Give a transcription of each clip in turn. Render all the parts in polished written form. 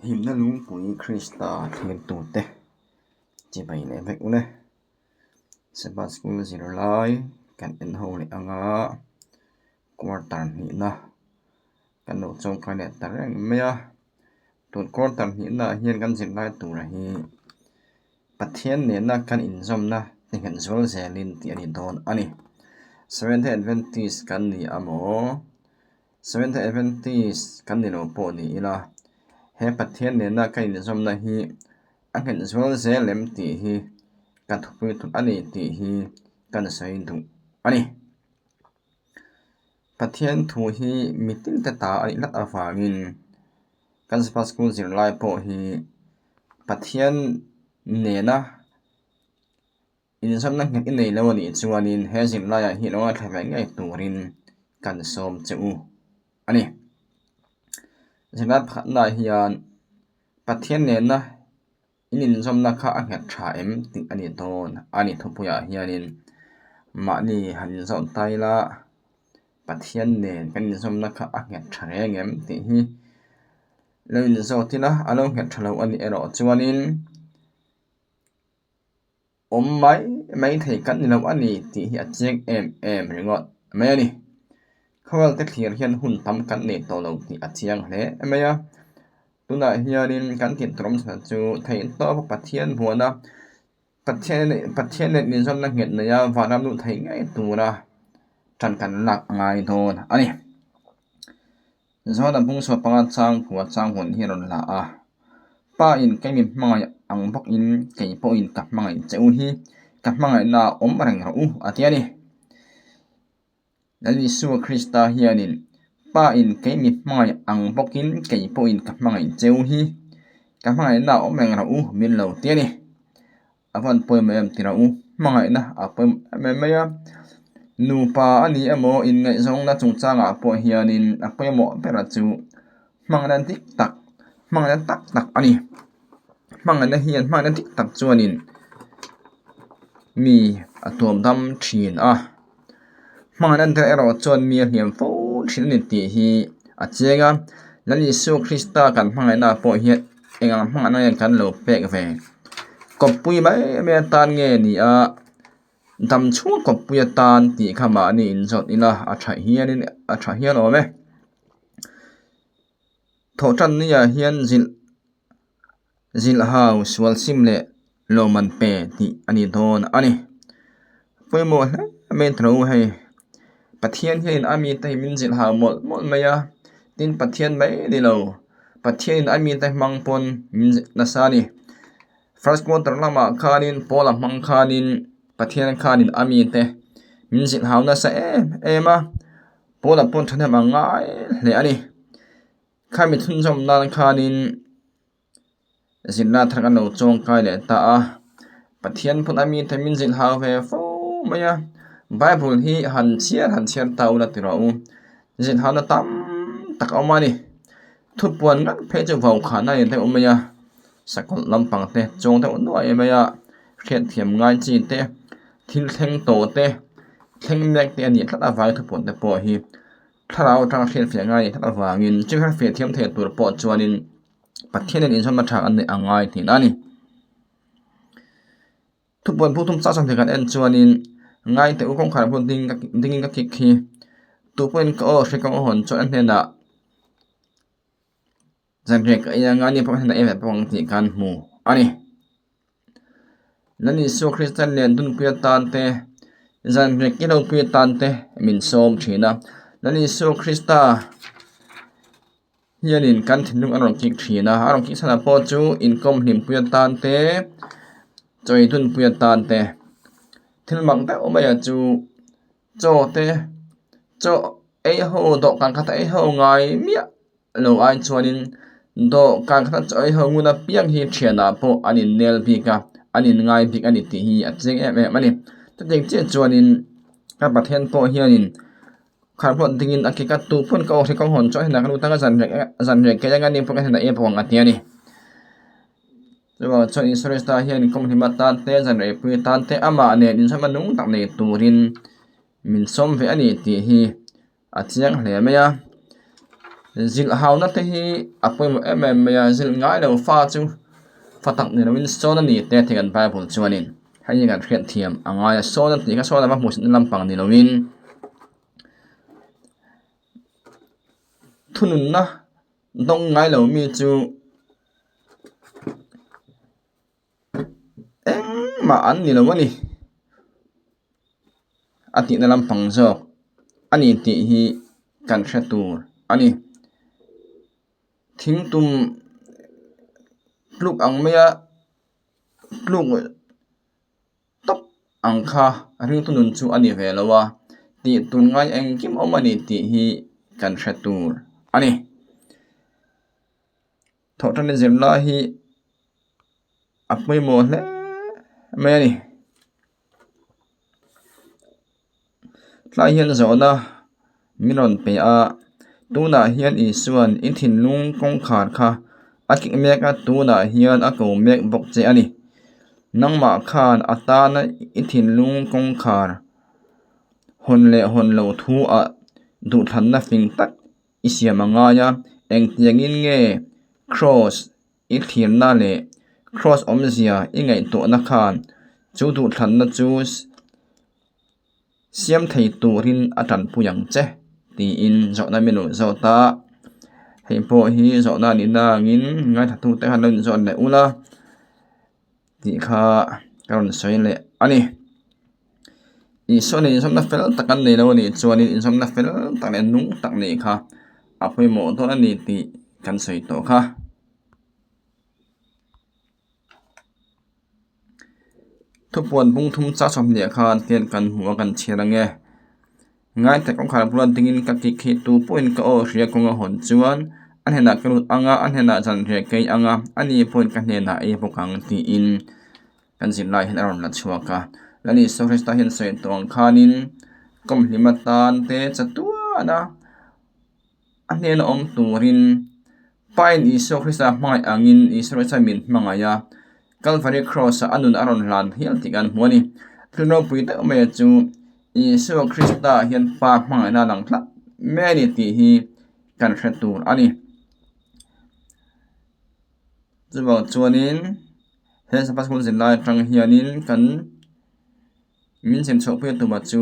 Himna lungpui Krista thlirtute chibai leh vek ule. Sabbath School zirlai kan en ho leh anga quarter hnihna kan lo chawngkai leh ta reng mai a. Tun quarter hnihnaah hian kan zirlai tura hi Pathian nena kan inzawmna ti nghet zual zelin tih a ni dawn a ni. Seventh-day Adventist kan ni a maw? Seventh-day Adventist kan ni lo pawh ni ila, he Pathian nena kan inzawmna hi a nghet zual zel em tih hi ka thupui tur a ni tih hi kan sawi duh a ni. Pathian thu hi mitin te ta a nih hlat avangin kan Sabbath School zirlai pawh hi Pathian nena inzawmna nghet i nei lo a nih chuanin he zirlaiah hi lo ngaithla ve ngei turin kan sawm che u a ni. Zirlai pakhatnaah hian Pathian nena in inzawmna kha a nghet tha em tih a ni dawn a ni thupuiah hianin mahni han inzawm ta ila Pathian nen kan inzawmna kha a nghet tha reng em tih hi lo inzawt ila a lo nghet tha lo a nih erawh chuanin awm mai mai thei kan ni lo a ni tih hi a chiang em em ringawt mai a ni. Khawvel te thlir hian hun tam kan nei tawh lo tih a chiang hle mai a. Tunah hianin kan tih tur awm chhan chu theihtawp Pathian buana Pathian Pathian leh inzawmna nghet neia vanram luh theih ngei tura ṭan kan lak a ngai dawn a ni. Zawna bungchhuah panga changkua changhun hi a rawn la a, Pa in kei min hmangaih ang bawkin kei pawhin ka hmangaih che u hi ka hmangaihna a awm reng rawh u a ti a ni. Lal Isua Krista hianin Pa in kei mi hmangaih ang bawkin kei pawhin ka hmangaih che u hi ka hmangaihna a awm reng rawh u min lo ti a ni. A van pawimawh em tih rawh u, hmangaihna a pawimawh em em mai a, nupa a ni emaw inngaihzawngna chungchangah pawh hianin a pawimawh ber chu hmangaihna dik tak, hmangaihna tak tak a ni. Hmangaihna hian hmangaihna dik tak chuanin mi a tuam dam thin a, hmangaihna der erawh chuan mi a hliam fo thin a ni tih hi a chiang a, Lal Isua Krista kan hmangaihna pawh hian eng ang hmangaihna nge kan lo pek ve? Kawppui mai mai atan nge ni a, dam chhung kawppui atan tih kha mahni inzawt ila a tha hianin a tha hian awm e. Thawhtan niah hian zilh zilh hau sual sim leh lawmman pe tih a ni dawn a ni. Pawimawh hle mai tho hei Pathian hianin a mite hi min zilh hau mawlh mawlh mai a, tin Pathian mai ni lo Pathianin a mite hmang pawn min zilh nasa a ni. First quarter lamah khanin Paula hmang khanin Pathian khanin a mite min zilh hau nasa em em a. Paula pawn thahnem a ngai hle a ni. Khami chhunzawm nan khanin zirna thar kan lo chawngkai leh ta a, Pathian pawn a mite min zilh hau ve fo mai a, Bible hi han chhiar han chhiar ta ula ti rawh u, zilh hauna tam tak a awm a ni. Thupuan ngat phei chu vaukhana a ni deuh mai a, sakawlh lampang te chuang deuh nuai mai a, hriatthiam ngai chi te, thil thleng tawh te, thleng mek te a nih tlat avangin thupuan te pawh hi thlarau atanga hriatfiah ngai a nih tlat avangin chu hriatfiah thiam thei tur pawh chuanin Pathianin inzawmna tha an neih a ngai thin a ni. Thupuan phu thum chak chak kan en chuanin ngai teh u kawngkhar bul ding dingin ka kik hi tupawhin ka aw hre kawng a hawn chuan a hnenah zanriah ka ei anga ni pawh hnenah ei ve bawk ang tih kan hmu a ni. Lal Isua Kristian lian dunpui atan te zanriah ki lo pui atan te min sawm thin a, Lal Isua Krista. Hianin kan thinlung a rawn kik thin a, a rawn kik chhanah pawh chu inkawm hlimpui atan te, chawi dunpui atan te, thil mak deuh maiah chu chaw te chaw ei ho dawhkan khat a ei ho ngai miah lo ai chuanin dawhkan khat a chaw ei ho ngun apiang hi thianah pawh an innel bik a, an inngai bik a ni tih hi a chiang em em a ni. Chutiang chiah chuanin ka Pathian pawh hianin. Kharpawt dingin a kik a, tu pawn ka aw hre ka hawn chuan henah ka lut anga zan rek zan rek keih anga ni pawh ka henah ei bawk ang a ti a ni. Chuvang chuan insurance ta hian kawng hlim atan te zan rei pui atan te amah nen inzawm a nung tak nei turin min sawm ve a ni tih hi a chiang hle mai a. Zilh hauna te hi a pawimawh em em mai a, zilh ngai lo fa chu fa tak ni loin sawn a ni te tih kan Bible chuanin hei hi kan hriat thiam a ngai a, sawn a tih kha sawn a va hmuhsitna lampang ni loin thununna dawng ngai lo mi chu engmah an ni lo a ni a tihna lampang zawk a ni tih hi kan hre tur a ni thingtum tluk ang maia tluk tawp ang kha ringtu nun chu a ni ve lo a tih tur ngai engkim awm a ni tih hi kan hre tur a ni. Thawhṭanna zirlai hi a pawimawh hle mai a ni. Tlai hian zawhna min rawn pe a, tunah hian Isua'n i thinlung kawngkhar kha a kik mek a, tunah hian a ko mek bawk che a ni. Nangmah khan a tana i thinlung kawngkhar hawn leh hawn loh thu ah duhthlanna fing tak I siam a ngai a, engtiangin nge Kraws i thlirna leh Kraws awmzia i ngaihtuahna khan chu duhthlanna chu siam thei turin a tanpui ang che tiin zawhna min rawn zawt a. Hei pawh hi zawhna a nihna angin ngaithlatute khan lo inzawt leh ula tih kha ka rawn sawi leh a ni. Isua nen inzawmna fel tak an nei lo a nih chuanin inzawmna fel tak leh nung tak neih kha a pawimawh dawn a ni tih kan sawi tawh kha. Thupuan bung thum char 20 khan hian kan hmu a kan chhiar ang e. Ngaithla kawngkhar bula dingin ka kik hi tu pawhin ka aw hria kawng a hawn chuan a hnenah ka lut ang a, a hnenah zanriah ka ei ang a, ani pawhin ka hnenah ei bawk ang tiin kan zirlai hian a rawn la chhuak a. Lal Isua Krista hian sawi tawh ang khanin kawmhlim atan te chatuan a, a hnena awm turin Pain Isua Krista hmangaih angin Isua Krista min hmangaih a, Kalvari Kraws-ah a nun a rawn hlan hial tih kan hmu a ni. Thil ropui deuh mai chu Isua Krista hian Pa hmangaihna a lang tlat mai a ni tih hi kan hre tur a ni. Chuvang chuanin he Sabbath School zirlai atang hianin kan Min chhemchhuahpui a tumah chu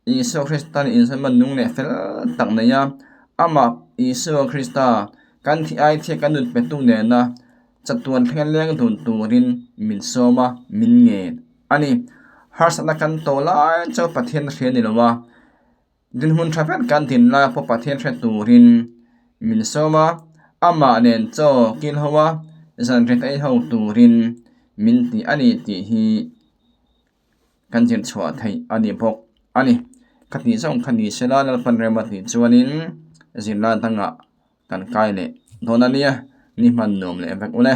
Isua Krista nih insawn nung leh fel tak nei a, amah Isua Krista kan thih ai thia kan nun petu nena chatuan thlenga leng dun turin min sawm a, min ngen a ni. Harsatna kan tawh lai chu Pathian hria ni lo a, Dinhmun tha ber kan din lai pawh Pathian hre turin min sawm a, amah nen chaw kil ho a, zanriat ei ho turin min ti a ni tih hi kan zir chhuah theih a ni bawk a ni. Ka tih zawng kha ni sela Lalpan rem a tih chuanin zirlai dangah kan kai leh dawn a nia, ni hman nuam leh vek ule.